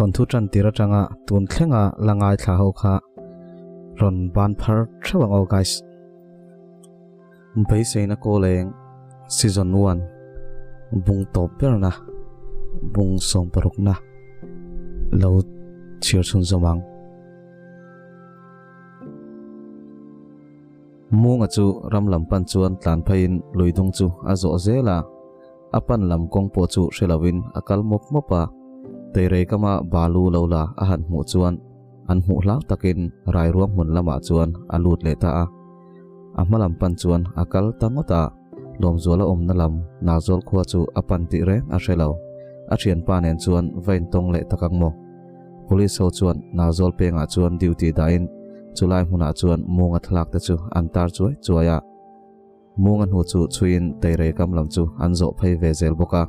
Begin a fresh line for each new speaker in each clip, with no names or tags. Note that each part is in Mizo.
Thawnthu tan tir atanga tun thlenga la ngaithla ho kha rawn ban phar theuh ang aw guys. Beiseina Kawleng Season 1 bung tawp berna bung 60na lo chhiar chhunzawm ang. Munga chu ram lam pan chuan tlan pheiin lui dung chu a zawh zel a, a pan lam kawng pawh chu hre lovin a kal mawp mawp a. Teirei kama balu lo la a han hmuh chuan an hmuh hlau takin rairuang hmun lamah chuan a lut leh ta a. A hma lam pan chuan a kal ta ngawt a, Lawmzuala awmna lam Nazawl khua chu a pan tih reng a hre lo. A thianpa nen chuan va intawng leh tak ang maw? Police ho chuan Nazawl pengah chuan duty dahin chulai hmunah chuan Munga thlalak te chu an tar chuai chuai a. Munga hnu chu chhuiin Teirei kam lam chu an zawh phei ve zel bawk a.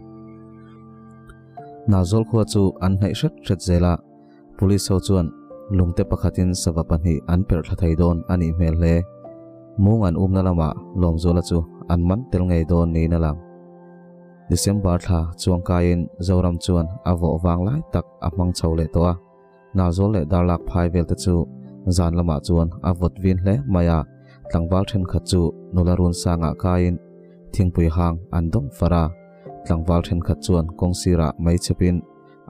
Nazawl khua chu an hnaih hret hret zel a. Police ho chuan lungte pakhatin sava pahnih an perh thla thei dawn a nih hmel hle. Mung an umna lamah Lawmzuala chu an man tel ngei dawn niin a lang. December thla chuangkaiin Zoram chuan a vawh vang lai tak a hmang chho leh tawh a. Nazawl leh Darlak phai vel te chu zan lamah chuan a vawt vin hle mai a, tlangval thenkhat chu nula run sangah kaiin thingpui hang an dawng far a, tlangval thenkhat chuan kawng sirah mei chhepin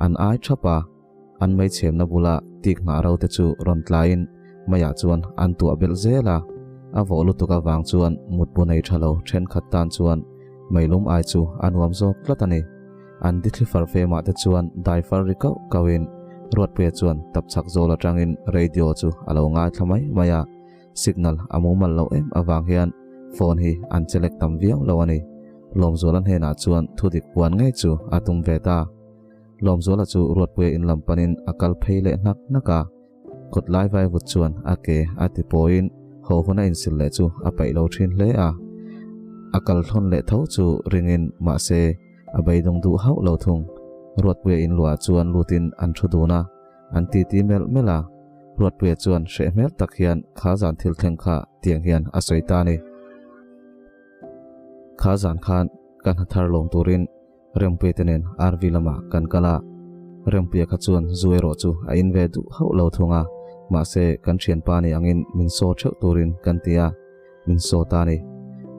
an ai thap a. An mei chhemna bula tik nghah ro te chu rawn tlaiin meiah chuan an tuah belh zel a, a vawh lutuk avang chuan mutbu nei tha lo thenkhat tan chuan meilum ai chu a nuam zawk tlat a ni. An dithli far femah te chuan dai far ri kauh kauhin Ruatpuia chuan tapchhak zawl atangin radio chu a lo ngaithla mai mai a, signal a mumal loh em avang hian phone hi an chelek tam viau lo a ni. Lawmzuala hnenah chuan thudik puan ngei chu a tum ve ta. Lawmzuala chu Ruatpuia in lam panin a kal phei leh hnak hnak a, kawt lai vai vut chuan a ke a ti pawiin haw hun a insil leh chu a paih lo thin hle a. A kal thlawn leh tho chu ringin mahse a beidawng duh hauh lo thung. Ruatpuia in luah chuan lutin an thu dun a, an titi melh melh a. Ruatpuia chuan hreh hmel tak hian kha zan thil thleng kha tiang hian a sawi ta a ni. Kha zan khan ka hna thar lawm turin Rempuia te nen RV lamah kan kal a, Rempuia kha chuan zu erawh chu a in ve duh hauh lo thung a, mahse kan thianpa ni angin min saw theuh turin kan ti a, min saw ta a ni.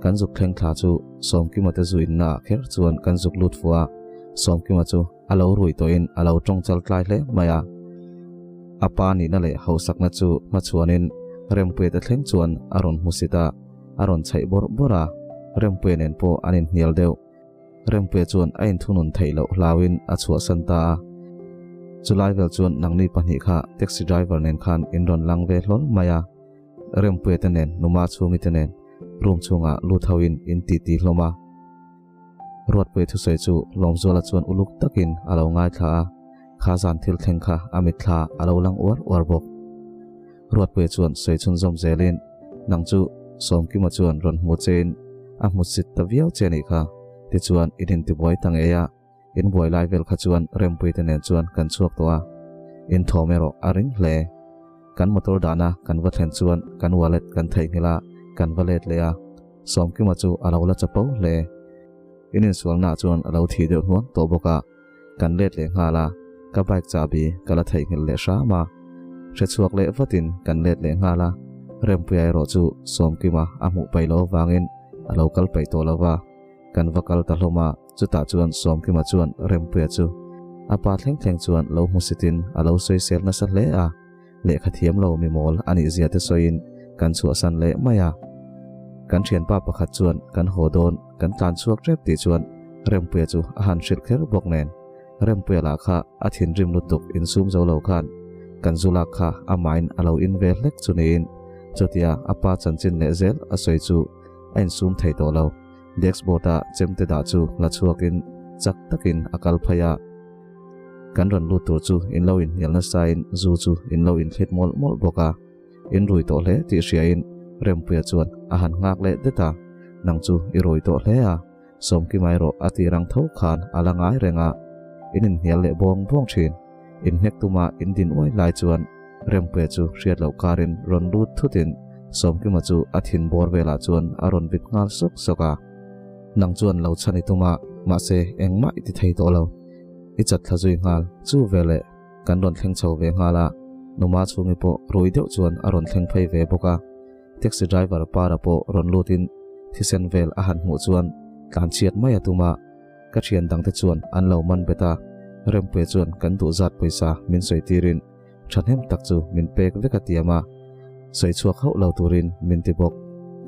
Kan zuk thleng thla chu Sawmkima te zu inna ah kher chuan kan zuk lut fuh a, Sawmkima chu a lo rui tawhin a lo tawng chal tlai hle mai a. A pa nihna leh hausakna chu hmachhuanin Rempuia te thleng chuan a rawn hmusit a, a rawn chhaih bawrh bawrh a, Rempuia nen pawh an inhnial deuh. Rempuia chuan a inthunun theih loh hlauin a chhuahsan ta a. Chulai vel chuan nangni pahnih kha taxi driver nen khan in rawn lang ve hlawl mai a. Rempuia te nen, Numa chhungi te nen room chhungah lut hoin in titi hlawm a. Ruatpuia thusawi chu Lawmzuala chuan uluk takin a lo ngaithla a, kha zan thil thleng kha a mitthla a lo lang uar uar bawk. Ruatpuia chuan sawi chhunzawm zelin, Nang chu Sawmkima chuan rawn hmu chein a hmu sit ta viau che anih kha, tichuan in intibuai ta ngei a, in buai lai vel kha chuan Rempuite nen chuan kan chhuak tawh a, in thawm erawh a ring hle. Kan motor dahna kan va thlen chuan kan wallet kan theihnghilh a, kan va let leh a, Sawmkima chu a lo la chapo hle. In insualnaah chuan a lo thih deuh hnuang tawh bawk a. Kan let leh nghal a, ka bike chahbi ka la theihnghilh leh hram a. Hre chhuak leh vatin kan let leh nghal a, Rempuia erawh chu Sawmkima a hmuh paih loh avangin a lo kal paih tawh lo va. Kan va kal ta hlawm a, chutah chuan Sawmkima chuan Rempuia chu a pa thleng thleng chuan lo hmusitin a lo sawisel nasa hle a, lehkha thiam lo mi mawl a nih zia te sawiin kan chhuahsan leh mai a. Kan thianpa pakhat chuan kan haw dawn kan tlan chhuak tep tih chuan Rempuia chu a han hrilh kher bawk nen. Rempuia lah kha a thinrim lutuk insum zo lo khan kan zu lak kha a main a lo in ve hlek chu niin chutia a pa chanchin leh zel a sawi chu a insum thei tawh lo. Dashboard a chemte dah chu la chhuakin chak takin a kal phei a. Kan rawn lut tur chu in lo inhnial nasain zu chu in lo inthlit mawlh mawlh bawk a, in rui tawh hle tih hriain Rempuia chuan a han nghak leh det a, nang chu i rui tawh hle a, Sawmkima erawh a tir ang tho khan a la ngai reng a, in inhnial leh bawng bawng thin. Inhnek tuma in din uai lai chuan Rempuia chu hriat loh karin rawn lut thutin Sawmkima chu a thin bawr velah chuan a rawn vit nghal sawk sawk a. Nang chuan lo chhan i tum a, mahse engmah i ti thei tawh lo. I chat thla zui nghal chu veleh. kan rawn thleng chho ve nghal a, Numa chhungi pawh rui deuh chuan a rawn thleng phei ve bawk a. Taxi driver para pawh rawn lutin thisen vel a han hmuh chuan tlan chhiat mai a tum a, ka thian dangte chuan an lo man bet a, Rempuia chuan kan duh zat pawisa min sawi tirin thahnem tak chu min pek vek a tiam a, sawi chhuak hauh lo turin min ti bawk.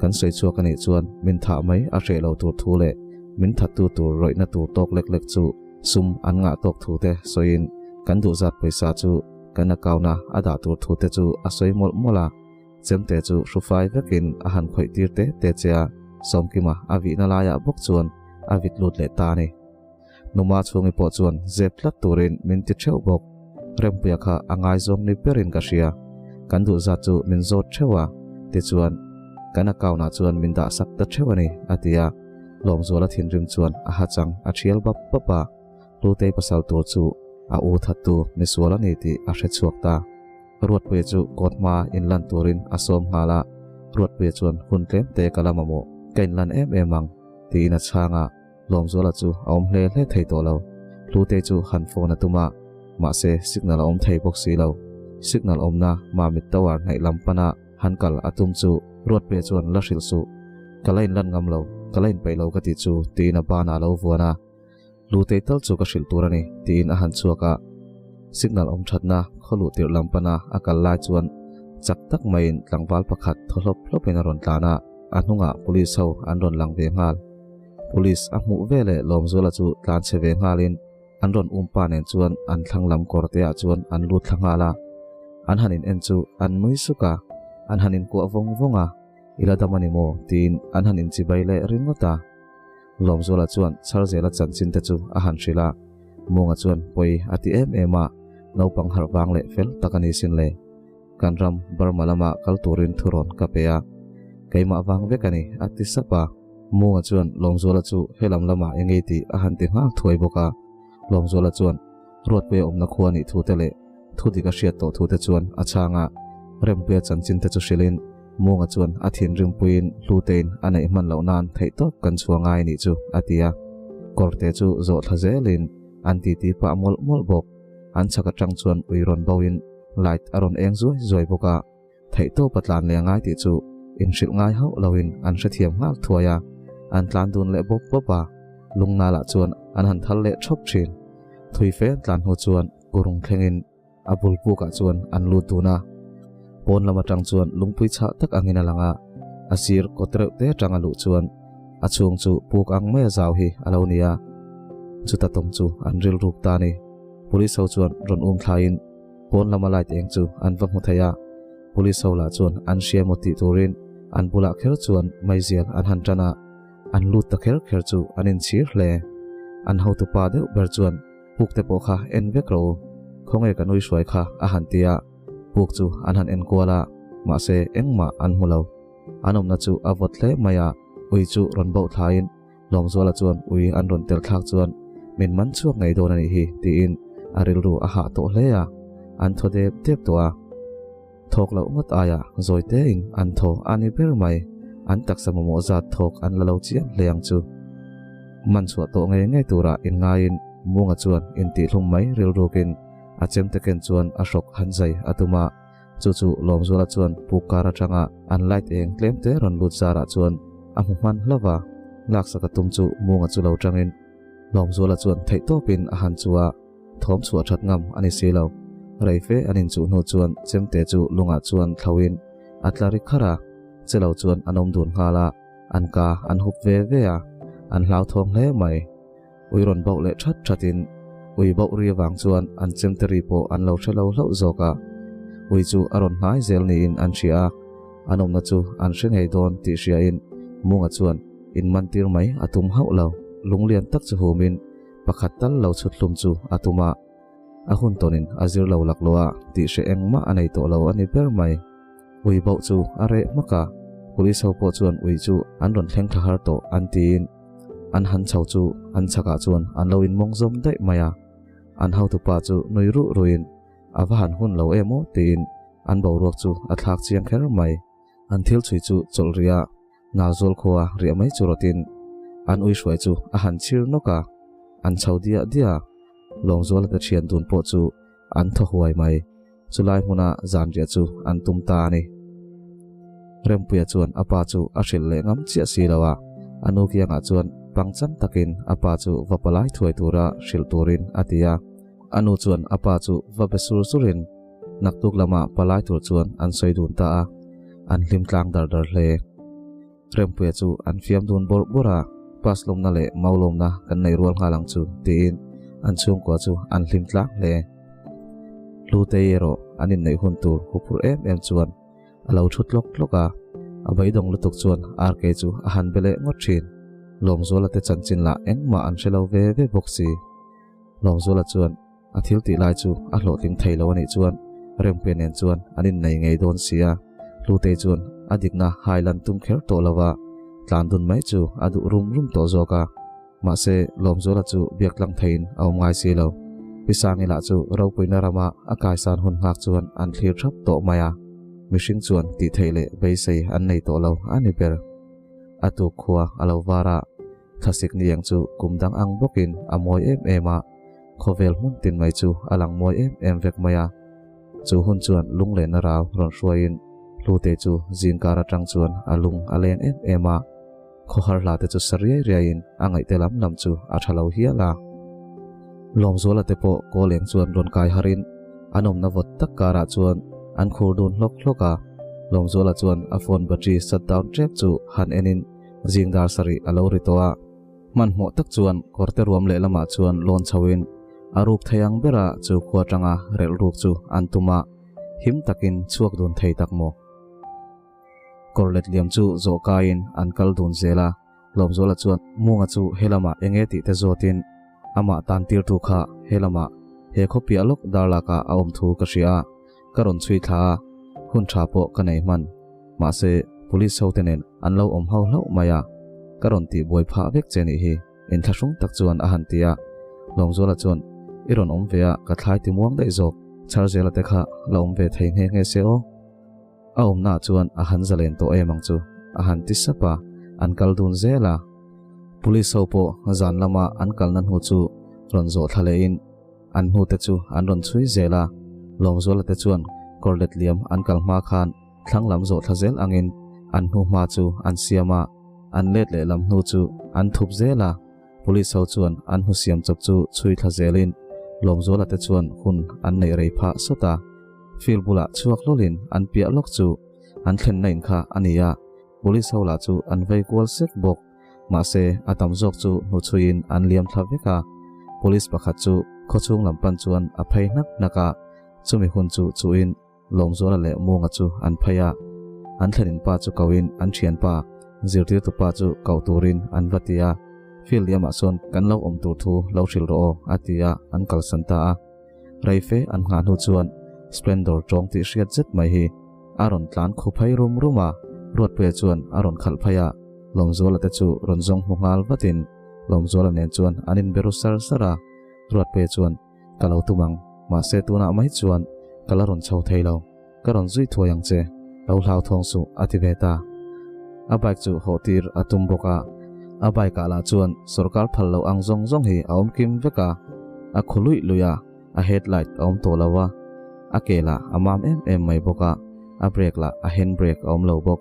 Kan sawi chhuak a nih chuan min thah mai a hreh lo tur thu leh min thattu tur rawihna tur tawk lek lek chu sum an ngah tawk thu te sawiin kan duh zat pawisa chu kan account-a a dah tur thu te chu a sawi mawlh mawlh a. Chemte chu hrufai vekin a han khawih tir te te che a, Sawmkima a vihna laiah bawk chuan a vit lut leh ta a ni. Numa chhungi pawh chuan zep tlat turin min ti theuh bawk. Rempuia kha a ngaizawng ni berin ka hria. Kan duh zat chu min zawt theuh a, tichuan kan account ah chuan min dah sak ta theuh a ni, a ti a. Lawmzuala thinrim chuan a hachang a thial bap bap a, Hlutei pasal tur chu a u thattu misual a ni tih a hre chhuak ta. Ruatpuia chu kawt hma inlan turin a sawm nghal a, Ruatpuia chuan hun tlem te ka la mamawh, ka inlan em em ang, tiin a chhang a, Lawmzuala chu a awm hle hle thei tawh lo. Hlutei chu han phone a tum a, mahse signal a awm thei bawk si lo. Signal awmna Mamit Tower hnaih lam pana han kal a tum chu Ruatpuia chuan la hrilh suh, ka la inlan ngam lo, ka la inpeih lo ka tih chu, tiin a banah a lo vuan a. Lutei tal chu ka hrilh tur a ni, tiin a han chhuak a. Signal awm thatna khaw luh tirh lam pana a kal lai chuan chak tak maiin tlangval pakhat thaw hlawp hlawpin a rawn tlan a, a hnungah police ho an rawn lang ve nghal. Police a hmuh veleh Lawmzuala chu tlan chhe ve nghalin an rawn um pa nen chuan an thlang lam kawr te ah chuan an lut thla nghal a. An han in en chu an nui suk a, an han inkuah vawng vawng a, I la dam a ni maw? tiin an han inchibai leh ringawt a. Lawmzuala chuan Charzela chanchin te chu a han hrilh a, Munga chuan pawi a ti em em a, naupang harh vang leh fel tak a ni sin le. Kan ram Burma lama kal turin thurawn ka pe a, keimah vang vek a ni a ti sap a. Munga chuan Lawmzuala chu helam lamah eng ei tih a han ti nghal thuai bawk a. Lawmzuala chuan Ruatpuia awmna khua nih thu te leh thu dik a hriat tawh thu te chuan a chhang a, Rempuia chanchin te chu hrilhin Munga chuan a thinrimpuiin Hlutein a neih hman loh nan theihtawp kan chhuah ngai nih chu a ti a. Kawrte chu zawh thla zelin an titi pah mawlh mawlh bawk. An chhak atang chuan ui rawn boin light a rawn eng zuai zuai bawk a. Theihtawp a tlan leh ngai tih chu inhrilh ngai hauh loin an hrethiam nghal thuai a, an tlan dun leh bawp bawp a, lungnalah chuan an han thal leh thawp thin. Thui fe an tlan hnu chuan kurung thlengin a bul pukah chuan an lut dun a, pawn lam atang chuan lungpui chhah tak angin a lang a, a sir kawt reuh te atang a luh chuan a chhung chu puk ang mai a zau hi a lo ni a, chuta tawng chu an rilruk ta a ni. Police ho chuan rawn um thlaiin pawn lama light eng chu an va hmu thei a, police ho lah chuan an hria maw tih turin an bulah kher chuan meizial an han tan a, an lut ta kher kher chu an inchhir hle. An hotupa deuh ber chuan puk te pawh kha en vek rawh u, khawnge ka nui hruai kha a han ti a, puk chu an han en kual a, mahse engmah an hmu lo. An awmna chu a vawt hle mai a, ui chu rawn bauh thlaiin Lawmzuala chuan ui an rawn tel thlak chuan min man chhuak ngei dawn a nih hi tiin a rilru a hah tawh hle a, an thaw dep dep tawh a. Thawk loh ngawt aiah zawi tein an thaw a ni ber mai, an taksa mamawh zat thawk an la lo chiam hle ang chu. Man chhuah tawh ngei ngei turah inngaiin Munga chuan intihhlum mai rilrukin a chemte ken chuan a hrawk han zai a tum a, Chu chu Lawmzuala chuan puk kar atanga an light eng tlem te rawn lut zarah chuan a hmu hman hlauh a, laksak a tum chu Munga chu lo tangin Lawmzuala chuan theihtawpin a han chu a, thawm chhuah that ngam a ni si lo. Reife an inchuh hnu chuan chemte chu lungah chuan thlauhin a tla ri kharh a, che lo chuan an awm dun nghal a, an ka an hup ve ve a, an hlauthawng hle mai. Ui rawn bauh leh that thatin ui bauh ri avang chuan an chemte ri pawh an lo hre lo hlauh zawk a. Ui chu a rawn hnai zel niin an hria a, an awmna chu an hre ngei dawn tih hriain Munga chuan inmantir mai a tum hauh lo. Lunglian tak chu humin pakhat tal lo chhut hlum chu a tum a, a hun tawnin a zir lo laklawh a tih hre engmah a nei tawh lo a ni ber mai. Ui bauh chu a reh hmak a, police ho pawh chuan ui chu an rawn thleng thla har tawh an tiin an han chho chu an chhakah chuan an lo inmawng zawm daih mai a. An hotupa chu nui ruh ruhin a va han hun lo em aw tiin an boruak chu a thlak chiang kher mai. An thil chhui chu chawlh rih a, Nalzawl khua riah mai chu rawtin an ui hruai chu a han chhir nawk a, an chho diah diah a. Lawmzuala te thian dun pawh chu. an thaw huai mai. Chulai hmuna zanriah chu an tum ta a ni. Rempuia chuan a pa chu a hrilh leh ngam chiah si lo a, a nu kiangah chuan pangchang takin a pa chu va palai thuai tura hrilh turin a ti a. A nu chuan a pa chu va be sur surin naktuk lama palai tur chuan an sawi dun ta a, an hlim tlang dar dar hle. Rempuia chu an fiam dun bawrh bawrh a, Pass lawmna leh mau lawmna kan nei rual nghal ang chu tiin an chhungkua chu an hlim tlang hle. Hlutei erawh an inneih hun tur huphurh em em chuan a lo thu tlawk tlawk a, a beidawng lutuk chuan RK chu a han be leh ngawt thin. Lawmzuala te chanchin lah engmah an hre lo ve ve bawk si. Lawmzuala chuan a thil tih lai chu a hlawhtling thei lo a nih chuan Rempuia nen chuan an innei ngei dawn si a, Hlutei chuan a dikna hai lan tum kher tawh lo va, tlan dun mai chu a duh rum rum tawh zawk a. Mahse, Lawmzuala chu biak tlang theiin a awm ngai si lo. Pi Sangi lah chu ropuina rama a kaisan hun nghak chuan an thlir thap tawh mai a, mihring chuan tih theih leh beisei an nei tawh lo a ni ber. A tuk khua a lo var a, thlasik niang chu kum dang ang bawkin a mawi em em a, khawvel hmun tin mai chu a lang mawi em em vek mai a. Chu hun chuan lunglehna rau rawn hruaiin Hlute chu zingkar atang chuan a lung a leng em em a. Khawhar hla te chu sa riai riaiin a ngaihte lam lam chu a tha lo hial a. Lawmzuala te pawh kawl eng chuan rawn kai harin an awmna vawt tak karah chuan an khur dun hlawk hlawk a. Lawmzuala chuan a phone battery shut down tep chu han enin zing dar sarih a lo ri tawh a. Hmanhmawh tak chuan kawrte ruam lehlamah chuan lawn chhoin a ruk thei ang bera chu khua tanga relh ruk chu an tum a, him takin chhuak dun thei tak maw? Kawr let liam chu zawh kaiin an kal dun zel a, Lawmzuala chuan Munga chu helamah eng nge tih te zawtin amah tan tirtu kha helamah he khawpiah lawk darlakah a awm thu ka hria a, ka rawn chhui thla a, hun tha pawh ka nei hman. Mahse, police ho te nen an lo awm ho hlauh mai a, ka rawn tih buai phah vek che nih hi, inthlahrung tak chuan a han ti a. Lawmzuala chuan, I rawn awm ve a, ka thlai ti muang daih zawk, Chharzela te kha la awm ve thei nghe nghe se aw. A awmnaah chuan a han zalen tawh em ang chu, a han ti sap a, an kal dun zel a. Police ho pawh zan lama an kalna hnu chu rawn zawh thla lehin an hnute chu an rawn chhui zel a. Lawmzuala te chuan kawr let liam an kal hma khan thlang lam zawh thla zel angin an hnu hma chu an siam a, an let leh lam hnu chu an thup zel a. Police ho chuan an hnu siam chawp chu chhui thla zelin Lawmzuala te chuan hun an neih rei phah sawt a. Field bulah chhuak hlawlin an piah lawk chu an thlenna in kha a ni a, police ho lah chu an vei kual sek bawk. Mahse, a tam zawk chu hnuchhuiin an liam thla vek a, police pakhat chu khawchhung lam pan chuan a phei hnak hnak a, chumi hun chu chuhin Lawmzuala leh Munga chu an phei a, an thlenin pa chu kohin an thianpa, zirtirtu pa chu koh turin an va ti a, field liamah sawn kan lo awm tur thu lo hrilh rawh aw a ti a, an kalsan ta a. Reife an nghah hnu chuan Splendor tawng tih hriat zet mai hi a rawn tlan khu phei rum rum a, Ruatpuia chuan a rawn khalh phei a, Lawmzuala te chu rawn zawng hmu nghal vatin Lawmzuala nen chuan an inbe ru sar sar a, Ruatpuia chuan Ka lo tum ang, mahse tunah mai chuan ka la rawn chho thei lo, ka rawn zui thuai ang che, lo hlauthawng suh a ti ve ta. A bike chu hawh tir a tum bawk a, a bike ah lah chuan sawrkar phal loh ang zawng zawng hi a awm kim vek a, a khu luih luih a, a headlight a awm tawh lo a, a ke lah a mam em em mai bawk a, a brake lah a hand brake a awm lo bawk,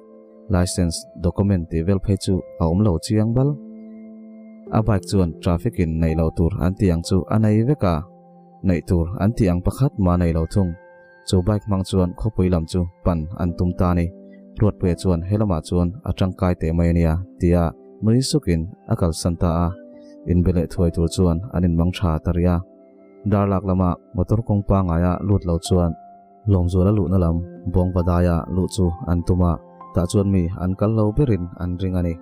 license, document tih vel phei chu a awm lo chiang bal. A bike chuan traffic in neih loh tur an tih ang chu a nei vek a, neih tur an tih ang pakhat mah a nei lo thung. Chu bike hmang chuan khawpui lam chu pan an tum ta a ni. Ruatpuia chuan he lamah chuan a tangkai teh mai a nia tia nui sukin a kalsan ta a. Inbe leh thuai tur chuan an inmang tha ta rih a. Darlak lama motor kawng pangaia lut lo chuan Lawmzuala luhna lam Bawngvadaia luh chu an tum a, tah chuan mi an kal lo berin an ring a ni.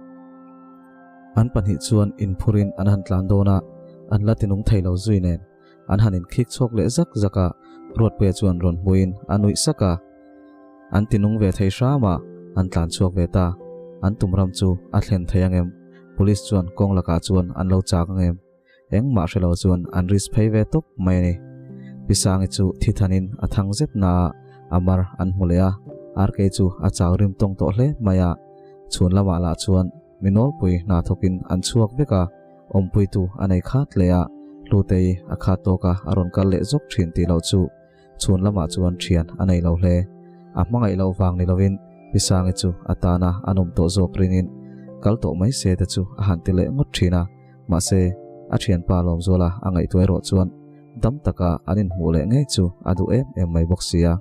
An pahnih chuan inphurin an han tlan dawn a, an la tinung thei lo zui nen. An han inkhik chhuak leh zak zak a, Ruatpuia chuan rawn hmuin a nuih sak a. An ti nung ve thei hram a, an tlan chhuak ve ta. An tum ram chu a thlen thei ang em? Police chuan kawng lakah chuan an lo chak ang em? Engmah hre lo chuan an risk phei ve tawp mai a ni. Pi Sangi chu thi thanin a thang zet na a, a mar an hmu leh a, RK chu a chau rim tawng tawh hle mai a. Chhun lamah lah chuan Mi nawlpui hna thawkin an chhuak vek a, awmpuitu a nei khat leh a, Hlutei a khat tawka a rawn kal leh zawk thin tih loh chu chhun lamah chuan thian a nei lo hle. A hmangaih loh vang ni lovin Pi Sangi chu a tana a nawm tawh zawk ringin kal tawh mai se te chu a han ti leh ngawt thin a, mahse a thianpa Lawmzuala a ngaihtuah erawh chuan dam taka an inhmuh leh ngei chu a duh em em mai bawk si a.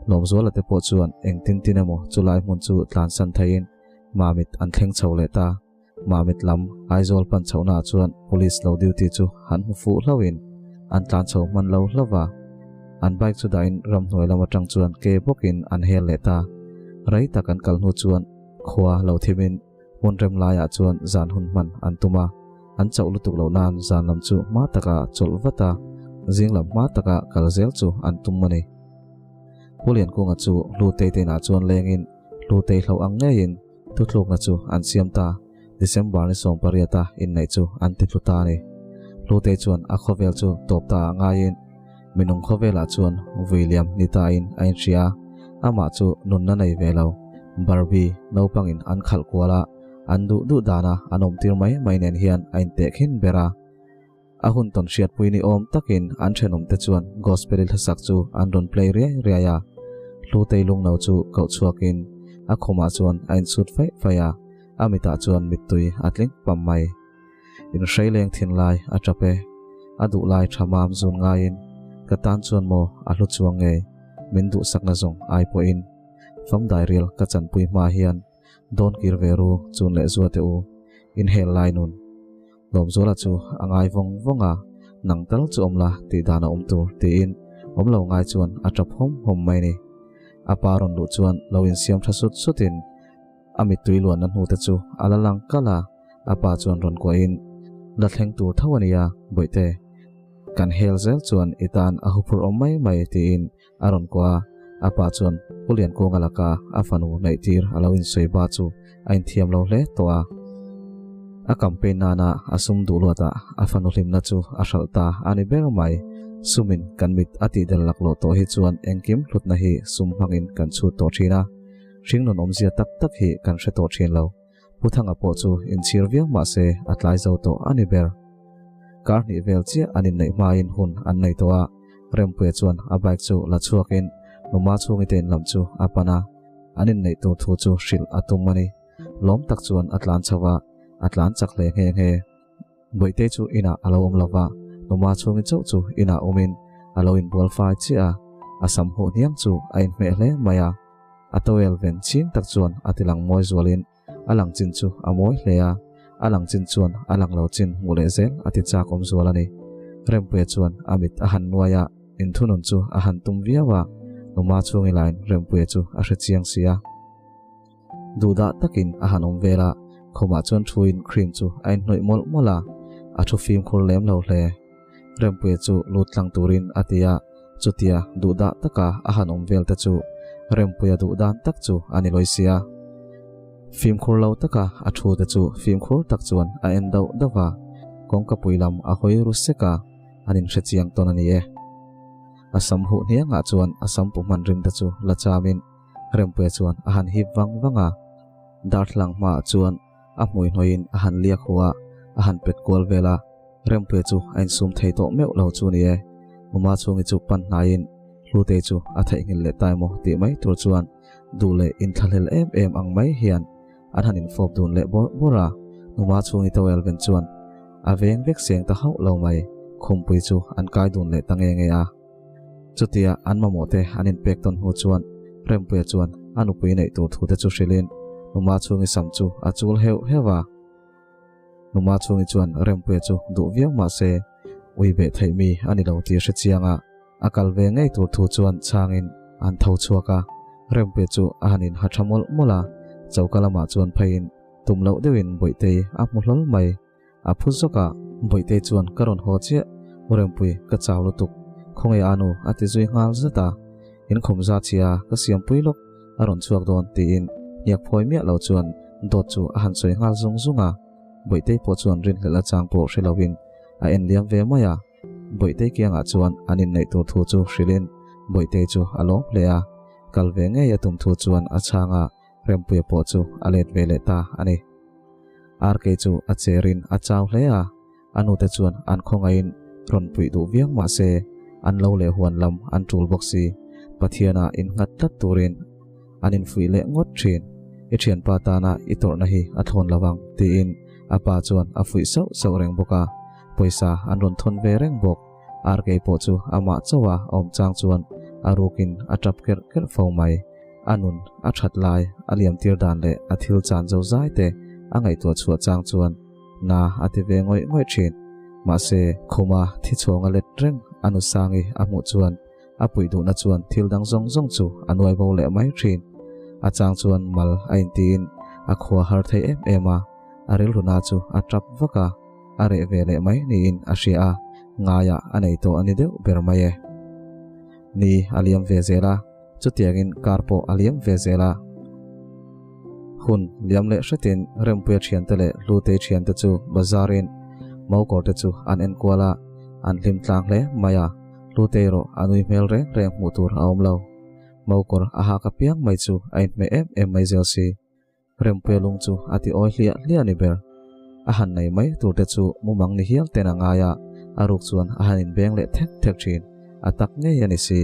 Lawmzuala te pawh chuan engtin tin emaw chulai hmun chu tlansan theiin Mamit an thleng chho leh ta. Mamit lam Aizawl pan chhohnaah chuan Police lo duty chu han hmu fuh hlauhin an tlan chho hman lo hlauh va. An bike chu dahin ramhnuai lam atang chuan ke bawkin an hel leh ta. Rei tak an kal hnu chuan khua lo thimin hmun rem laiah chuan zan hun hman an tum a. An chauh lutuk loh nan zan lam chu hma taka chawlh vat a, zing lam hma taka kal zel chu an tum a ni. Pu Liankunga chu Hlutei te inah chuan lengin Hlutei hlauh ang ngeiin Thuthlukna chu an siam ta, December ni 18 a inneih chu an ti tlu ta a ni. Hlutei chuan a khawvel chu tawp ta ah ngaiin minung khawvelah chuan vui liam ni tain a inhria a, amah chu nunna nei ve lo, Barbie naupangin an khalh kual a, an duh duh dana an awmtir mai mai nen hian a intehkhin ber a. A hun tawn hriatpui ni awm takin an thenawmte chuan gospel hlasak chu an rawn play riai riai a. Hlutei lungno chu koh chhuakin a khumah chuan a insut faih faih a, a mitah chuan mittui a tling pam mai. Inhrei leng thin lai a tap e, a duh lai tha mam zun ngaiin ka tan chuan maw a hlu chuang ngei, min duhsakna zawng ai pawhin famdai rial ka chanpui hma hian dawn kir ve ru chun leh zua teh u, inhel lai nun. Lawmzuala chu a ngai vawng vawng a, nang tal chu awm la tih dan a awm tur tiin awm lo ngai chuan a tap hawm hawm mai ni. A pa rawn luh chuan lo insiam tha sut sutin a mittui luanna hnute chu a la lang kalh a, a pa chuan rawn kuahin, La thleng tur tho a nia, Bawihte. Kan hel zel chuan i tan a huphurh awm mai mai tiin a rawn kuah a, a pa chuan Pu Liankunga laka a fanu neihtir a lo insawi ba chu a inthiam lo hle tawh a. A campaign nana a sum duh luatah a fanu hlimna chu a hralh ta a ni ber mai. Sumin kan mit a tihdel laklawh tawh hi chuan engkim hlutna hi sum hmangin kan chhut tawh thin a, hringnun awmzia tak tak hi kan hre tawh thin lo. Pu Thanga pawh chu inchhir viau mah se a tlai zo tawh a ni ber. Kar hnih vel chiah an inneih hmain hun an nei tawh a, Rempuia chuan a bike chu la chhuakin numa chhungi te inlam chu a pan a, an inneih tur thu chu hrilh a tum a ni. Lawm tak chuan a tlan chho a, a tlan chak hle nghe nghe. Bawihte chu inah a lo awm lo va, numa chhungi chauh chu inah awmin a lo inbual fai chiah a, a sam huh hniang chu a inhmeh hle mai a. A towel ven ching tak chuan a ti lang mawi zualin a lang chin chu a mawi hle a, a lang chin chuan a lang lo chin hmuh leh zel a ti chak awm zual a ni. Rempuia chuan a mit a han nuai a, inthunun chu a han tum viau a, numa chhungi lain Rempuia chu a hre chiang si a. Duhdah takin a han awm vel a, khumah chuan thuin cream chu a inhnawih mawlh mawlh a, a thu fimkhur lem lo hle. Rempuia chu lut tlang turin a ti a, chutia duhdah taka a han awm vel te chu Rempuia duh dan tak chu a ni lawi sia. Fimkhur lo taka a thu te chu fimkhur tak chuan a en dauh dauh a, kawngka pui lam a hawi ru sek a, an inhre chiang tawn a ni e. A sam huh hniangah chuan a sam pu hman rim te chu la chamin Rempuia chuan a han hip vang vang a, darthlalang hmaah chuan a hmui hnawiin a han liak hu a, a han pet kual vel a, Rempuia chu a insum thei tawh meuh lo chu ni e. Numa chhungi chu pan hnaiin Hlutei chu a theihnghilh leh ta emaw tih mai tur chuan duh leh inthlahlel em em ang mai hian an han infawp dun leh bawrh bawrh a, Numa chhungi towel ven chuan a veng vek seng ta hauh lo mai, khumpui chu an kai dun leh ta nge nge a. Chutia an mamawh te an inpek tawn hnu chuan Rempuia chuan a nupui neih tur thu te chu hrilhin Numa chhungi sam chu a chul heuh heuh a. Numa chhungi chuan Rempuia chu duh viau mah se ui beh theih mi a ni lo tih a hre chiang a, a kal ve ngei tur thu chuan chhangin an tho chhuak a. Rempuia chu a han inha tha mawlh mawlh a, choka lamah chuan pheiin tum loh deuhin Bawihtei a hmu hlawl mai. A phu zawk a, Bawihtei chuan ka rawn haw chiah, U Rempui, ka chau lutuk, khawnge a nu a ti zui nghal zat a, in khum za chhia ka siampui lawk a rawn chhuak dawn tiin hniak phawi miah lo chuan dawt chu a han sawi nghal zung zung a, Bawihtei pawh chuan rinhlelh a chang pawh hre loin a en liam ve mai a, Bawihtei kiangah chuan an inneih tur thu chu hrilhin Bawihtei chu a lawm hle a, kal ve ngei a tum thu chuan a chhang a. Rempuia pawh chu a let ve leh ta a ni. RK chu a cherin a chau hle a, a nute chuan an khawngaihin rawn puih duh viau mah se an lo leh huan lam an tul bawk si. Pathiana innghat tlat turin an infuih leh ngawt thin. I thianpa tana i tawrhna hi a thlawn lo ang tiin a pa chuan a fuih sauh sauh reng bawk a, pawisa an rawn thawn ve reng bawk. RK pawh chu amah chauha a awm chang chuan a rukin a tap kerh kerh fo mai. A nun a that lai a liam tir dan leh a thil chan zo zai te a ngaihtuah chhuah chang chuan na a ti ve ngawih ngawih thin. Mahse, khuma thi chhawng a let reng a nu Sangi a hmuh chuan a puih duhna chuan thil dang zawng zawng chu a nuai bo leh mai thin. A chang chuan mal a intiin a khua har thei em em a, a rilruna chu a tap vak a, a reh ve leh mai niin a hria a, ngaiah a nei tawh a ni deuh ber mai e. Ni a liam ve zel a, chutiangin kar pawh a liam ve zel a. Hun liam leh hretin Rempuia thiante leh Hlutei thiante chu bazarin Mokawrte chu an enkual a, an hlim tlang hle mai a. Hlutei erawh a nui hmel reng reng hmuh tur a awm lo. Mokawr a hak apiang mai chu a inhmeh em em mai zel si. Rempuia lung chu a ti awi hliah hliah a ni ber. A han nei mai tur te chu mumang ni hial ten a ngai a, a ruk chuan a han inbeng leh thek thek thin. A tak ngei a ni si.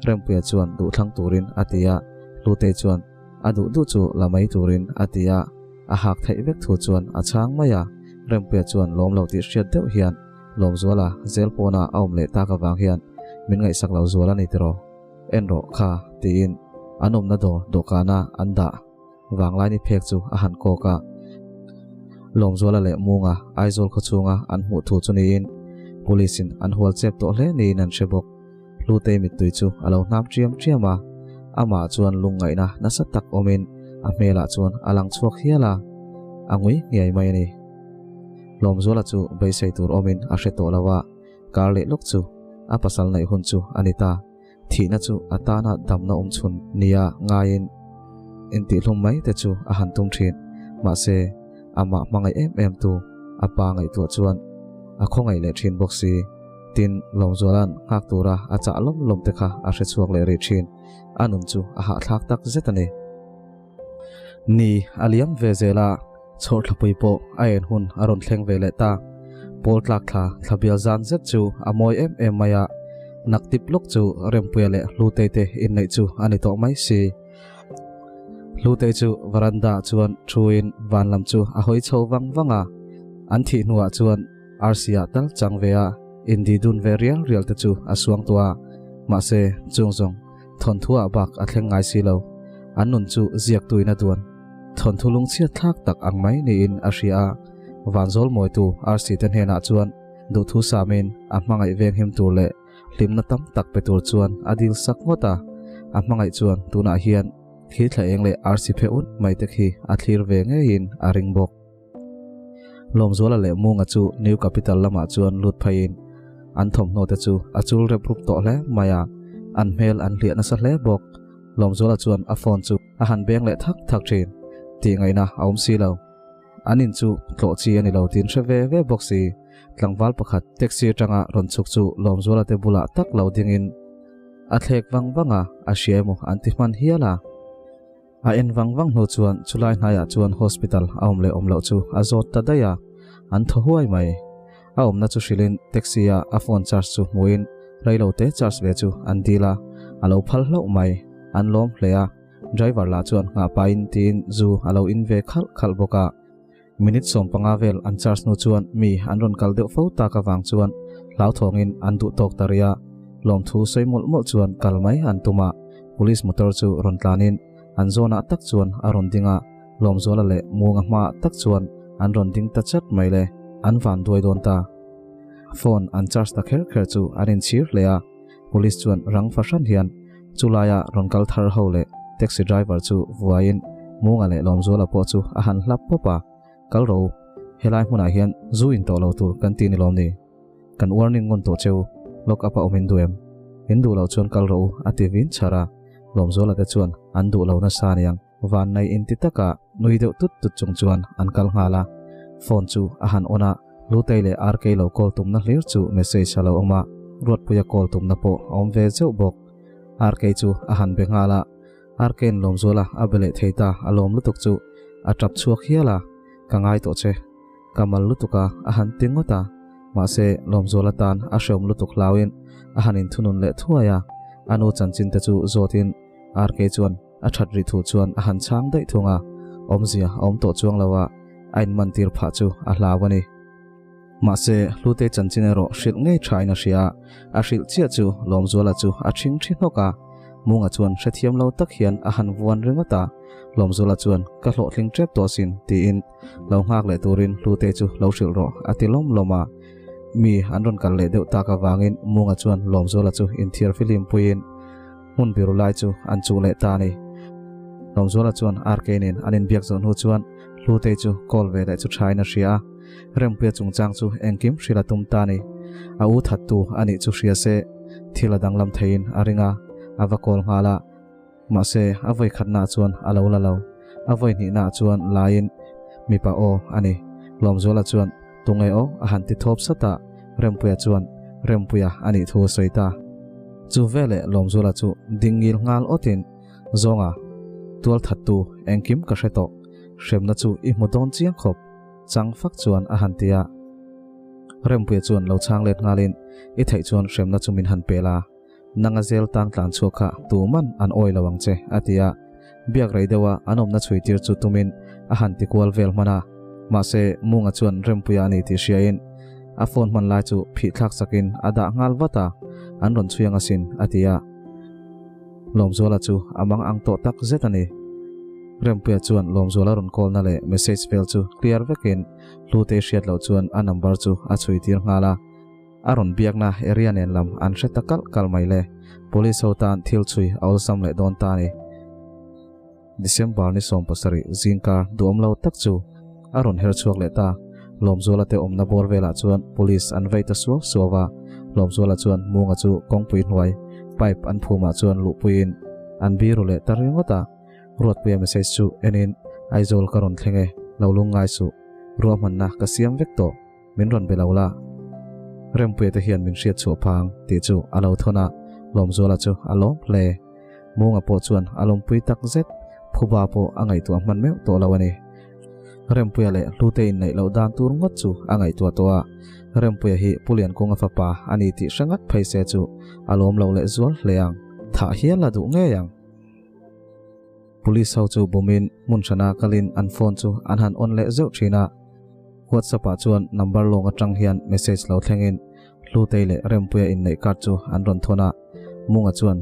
Rempuia chuan duhthlang turin a ti a, Hlutei chuan a duh duh chu la mai turin a ti a, a hak theih vek thu chuan a chhang mai a. Rempuia chuan lawm lo tih hriat deuh hian Lawmzuala zel pawna a awm leh tak avang hian min ngaihsak lo zual a ni tiraw? En rawh kha tiin an awmna dawr dawhkana an dah. Vanglaini phek chu a han kawk a. Lawmzuala leh Munga Aizawl khaw chhunga an hmuh thu chu niin Police in an hual chep tawh hle niin an hre bawk. Hlutei mittui chu a lo hnam ṭiam ṭiam a, amah chuan lungngaihna nasa tak awmin a hmelah chuan a lang chhuak hial a, a ngui nghiai mai a ni. Lawmzuala chu beisei tur awmin a hre tawh lo a, kar leh lawk chu a pasal neih hun chu a ni ta. Thihna chu a tana damna awm chhun nia ngaiin intihhlum mai te chu a han tum thin. Mahse, amah hmangaih em em tu a pa ngaihtuah chuan a khawngaih leh thin bawk si. Tin, Lawmzuala'n nghak tura a chah lawm lawm te kha a hre chhuak leh rih thin. A nun chu a hahthlak tak zet a ni. Ni a liam ve zel a, chhawrthlapui pawh a en hun a rawn thleng ve leh ta. Pawl tlak thla thla bial zan zet chu a mawi em em mai a, nak tip lawk chu Rempuia leh Hlutei te inneih chu a ni tawh mai si. Hlutei chu veranda ah chuan thuin van lam chu a hawi chho vang vang a, an thih hnuah chuan arsi ah tal chang ve a, indi dun ve rial rial te chu a suang tawh a, mahse chung zawng Thawnthuah bak a thleng ngai si lo. An nun chu ziak tuin a duan. Thawnthu lungchhiat thlak tak ang mai niin a hria a. Vanzawl mawitu RC te hnenah chuan duhthu samin a hmangaih venghim tur leh hlimna tam tak pe tur chuan a dil sak ngawt a. A hmangaih chuan tunah hian thli thla eng leh RC phe ut mai te khi a thlir ve ngeiin a ring bawk. Lawmzuala leh Munga chu New Capital lamah chuan lut pheiin an thawmhnaw te chu a chul rep rup tawh hle mai a, an hmel an hliah nasa hle bawk. Lawmzuala chuan a phone chu a han beng leh thak thak thin. Tih ngaihna a awm si lo. An in chu tlawh chi a ni lo tiin hre ve ve bawk si. Tlangval pakhat taxi atanga rawn chhuk chu Lawmzuala te bulah tak lo dingin a thlek vang vang a, a hria emaw an ti hman hial a. A en vang vang hnu chuan chulai hnaiah chuan hospital a awm leh awm loh chu a zawt ta daih a, an thaw huai mai. A awmna chu hrilhin taxi a a phone charge chu hmuhin reilo te charge ve chu an dil a, a lo phal hlauh mai. An lawm hle a, driver lah chuan nghah pahin tiin zu a lo in ve khalh khalh bawk a. Minute 15 vel an charge hnu chuan mi an rawn kal deuh fo tak avang chuan hlauthawngin an duh tawk ta rih a, lawmthu sawi mawlh mawlh chuan kal mai an tum a, police motor chu rawn tlanin an zawnah tak chuan a rawn ding a, Lawmzuala leh Muanga hmaah tak chuan an rawn ding ta chat mai le, an van duai dawn ta. Phone an charge ta kher kher chu an inchhir hle a, police chuan rang fahran hian Chulaia rawn kal thar ho leh taxi driver chu vuaiin Munga leh Lawmzuala pawh chu a han hlap pawp a, Kal ro, helai hmunah hian zu in tawh lo tur kan ti ni lawm ni? Kan warning ngawn tawh cheu, lock up a awm in duh em? In duh loh chuan kal rawh u a ti vin chhar a, Lawmzuala te chuan an duh lo nasa aniang. Vannei inti taka nui deuh tut tut chung chuan an kal nghal a, phone chu a han on a, Lutei leh RK lo call tumna hlir chu message a lo awm a, Ruatpuia call tumna pawh a awm ve zeuh bawk. RK chu a han be nghal a, RK-in Lawmzuala a be leh thei ta a lawm lutuk chu a tap chhuak hial a, Ka ngai tawh che, ka mal lutuk a a han ti ngawt a. Mahse, Lawmzuala tan a hreawm lutuk hlauin a han inthunun leh thuai a, a nu chanchin te chu zawtin RK chuan a that rih thu chuan a han chhang daih thung a, awmzia a awm tawh chuang lo a, a inmantir phah chu a hlau a ni. Mahse, Hlutei chanchin erawh hrilh ngei thain a hria a, a hrilh chiah chu Lawmzuala chu a ṭhing ṭhi hnawk a. Munga chuan hrethiam lo tak hian a han vuan ringawt a, Lawmzuala chuan, Ka hlawhtling ṭep tawh asin, tiin lo nghak leh turin Hlutei chu lo hrilh rawh, a ti lawm lawm a. Mi an rawn kal leh deuh tak avangin Munga chuan Lawmzuala chu inthiar fihlim puiin hmun biru lai chu an chuh leh ta a ni. Lawmzuala chuan RK nen an inbiak zawh hnu chuan Hlutei chu call ve leh chu thain a hria a. Rempuia chungchang chu engkim hrilh a tum ta a ni. A u thattu a nih chu hria se thil a danglam theiin a ring a, a va call nghal a. Mahse, a vawi khatnaah chuan a lo la lo. A vawi hnihnaah chuan laiin mipa aw a ni. Lawmzuala chuan Tunge aw a han ti thawp sat a, Rempuia chuan Rempuia a nih thu a sawi ta. Chu veleh Lawmzuala chu ding ngil nghal awtin, Zawnga, tual thattu engkim ka hre tawh. Hremna chu i hmu dawn chiang khawp. Chang fak chuan a han ti a. Rempuia chuan lo chhang let nghalin, I theih chuan hremna chu min han pe la, nanga zel tang tlan chhuak kha tuman an awi lo ang che, a ti a. Biak rei deuha an awmna chhui tir chu tumin a han ti kual vel hman a. Mahse, Munga chuan Rempuia a ni tih hriain a phone hman lai chu phih thlak sakin a dah nghal vat a, an rawn chhui ang asin, a ti a. Lawmzuala chu a mang ang tawh tak zet a ni. Rempuia chuan Lawmzuala rawn call na leh message vel chu clear vekin Hlutei hriat loh chuan a number chu a chhui tir nghal a. A rawn biakna area nen lam an hre ta kalh kalh mai le. Police ho tan thil chhui a awlsam leh dawn ta a ni. December ni 70 zingkar duhawm lo tak chu a rawn her chhuak leh ta. Lawmzuala te awmna bawr velah chuan police an vei ta suau suau a. Lawmzuala chuan Munga chu kawngpui hnuai pipe an phumah chuan luhpuiin an biru leh ta ringawt a. Ruatpuia message chu enin, Aizawl ka rawn thleng e, lo lung ngai suh. Ruahmanna ka siam vek tawh, min rawn be lo la. Rempuia te hian min hriat chhuah phang tih chu a lo thawn a, Lawmzuala chu a lawm hle. Munga pawh chuan a lawmpui tak zet, Phuba pawh a ngaihtuah hman meuh tawh lo a ni. Rempuia leh Hlute inneih loh dan tur ngawt chu a ngaihtuah tawh a, Rempuia hi Pu Liankunga fapa a ni tih hre ngat phei se chu a lawm lo leh zual hle ang. Thah hial a duh ngei ang. Police ho chu bumin hmun hrana kalin an phone chu an han on leh zeuh thin a. WhatsApp ah chuan number lawng atang hian message lo thlengin Hlutei leh Rempuia inneih card chu an rawn thawn a. Munga chuan,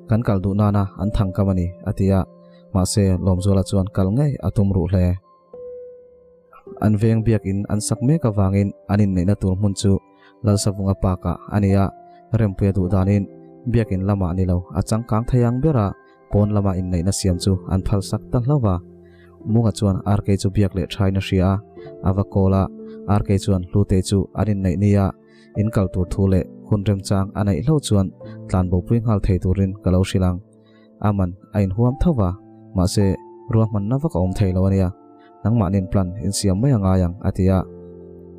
Kan kal duh nana an thang kam a ni, a ti a. Mahse, Lawmzuala chuan kal ngei a tum ruh hle. An veng biakin an sak mek avangin an inneihna tur hmun chu Lalsavunga Park-ah a ni a, Rempuia duh danin biakin lamah ni lo a changkang thei ang bera pawn lama inneihna siam chu an phalsak ta hlauh va. Munga chuan RK chu biak leh thain a hria a, a va call a, RK chuan Hlutei chu an inneih nia in kal tur thu leh hun remchang a neih hlauh chuan tlanbopui nghal thei turin ka lo hrilh ang. A man a inhuam tho va, mahse ruahmanna vak a awm thei lo a nia. Nangmahnin plan insiam mai a ngai ang, a ti a.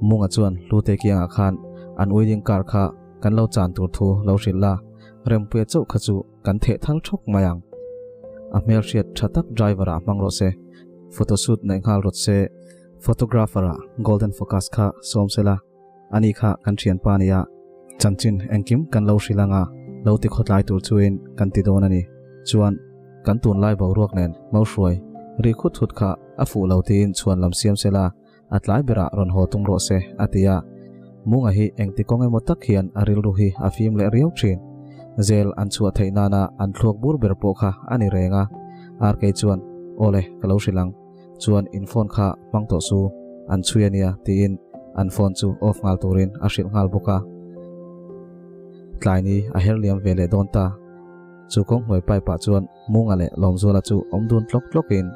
Munga chuan Hlute kiangah khan an wedding car kha kan lo chan tur thu lo hrilh la, Rempuia chauh kha chu kan theh thal thawk mai ang. A hmelhriat tha tak driver ah hmang rawh se, photoshoot neih nghal rawt se, photographer ah golden focus kha sawm sela. Ani kha kan thianpa a nia, chanchin engkim kan lo hrilh anga lo ti khawtlai tur chuin kan ti dawn a ni. Chuan, kan tunlai boruak nen Mauhruai ri khut khut kha a fuh lo tiin chhuan lam siam sela a tlai berah rawn haw tum rawh se, a ti a. Munga hi engti kawng emaw tak hian a rilru hi a fim leh riau thin. Zel an chhuah theih nana an thluak bur ber pawh kha a ni reng a. Arkei chuan, Awle, ka lo hrilh ang. Chuan in phone kha hmang tawh su, an chhui a nia tiin an phone chu off nghal turin a hrilh nghal bawk a. Tlai ni a her liam ve leh dawn ta. Chu kawng hnuai pipe ah chuan Munga leh Lawmzuala chu awm dun tlawk tlawkin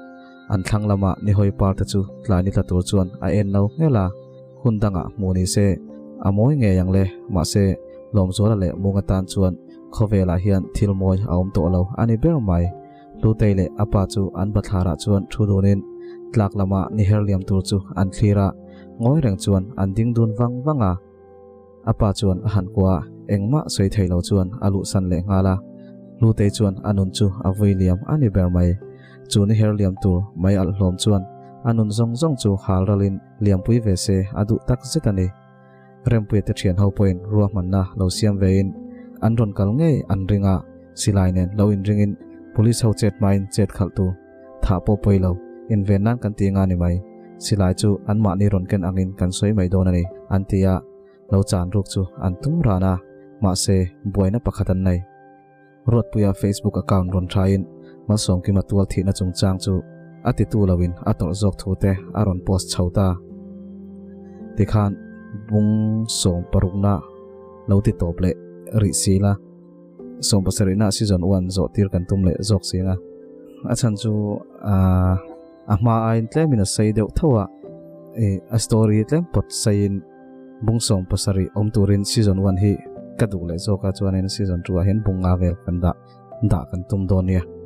an thlang lama nihawi par te chu tlai ni tla tur chuan a en lo ngel a. Hun dangah hmuh ni se a mawi ngei ang le, mahse Lawmzuala leh Munga tan chuan khawvelah hian thil mawi a awm tawh lo a ni ber mai. Hlutei leh a pa chu an bathlarah chuan thu dunin tlak lama ni her liam tur chu an thlir a, ngawi reng chuan an ding dun vang vang a. A pa chuan a han kua a, engmah sawi thei lo chuan a luhsan leh nghal a. Hlutei chuan a nun chu a vui liam a ni ber mai. Chu ni her liam tur mai alh hlawm chuan a nun zawng zawng chu hal ralin liampui ve se a duh tak zet a ni. Rempuia te thian ho pawhin ruahmanna lo siam vein an rawn kal ngei an ring a, silai nen lo inringin police ho chet hmain chet khalh tu thah pawh pawi lo, inven nan kan ti nga ni mai, silai chu anmahni rawn ken angin kan sawi mai dawn a ni, an ti a, lo chan ruk chu an tum ran a, mahse buaina pakhat an nei. Ruatpuia Facebook account rawn thain Malsawmkima tual thihna chungchang chu a titu loin a tawrh zawk thu te a rawn post chho ta. Tikhan bung sawmparukna lo ti tawp leh rih si la, sawmpasarihna season one zawh tir kan tum leh zawk si ang a. A chhan chu a hma aiin tlemin a sei deuh tho a, a story tlem pawt seiin bung 70 awm turin season one hi ka duh leh zawk a, chuanin season 2 ah hian bung nga vel kan dah dah kan tum dawn nia.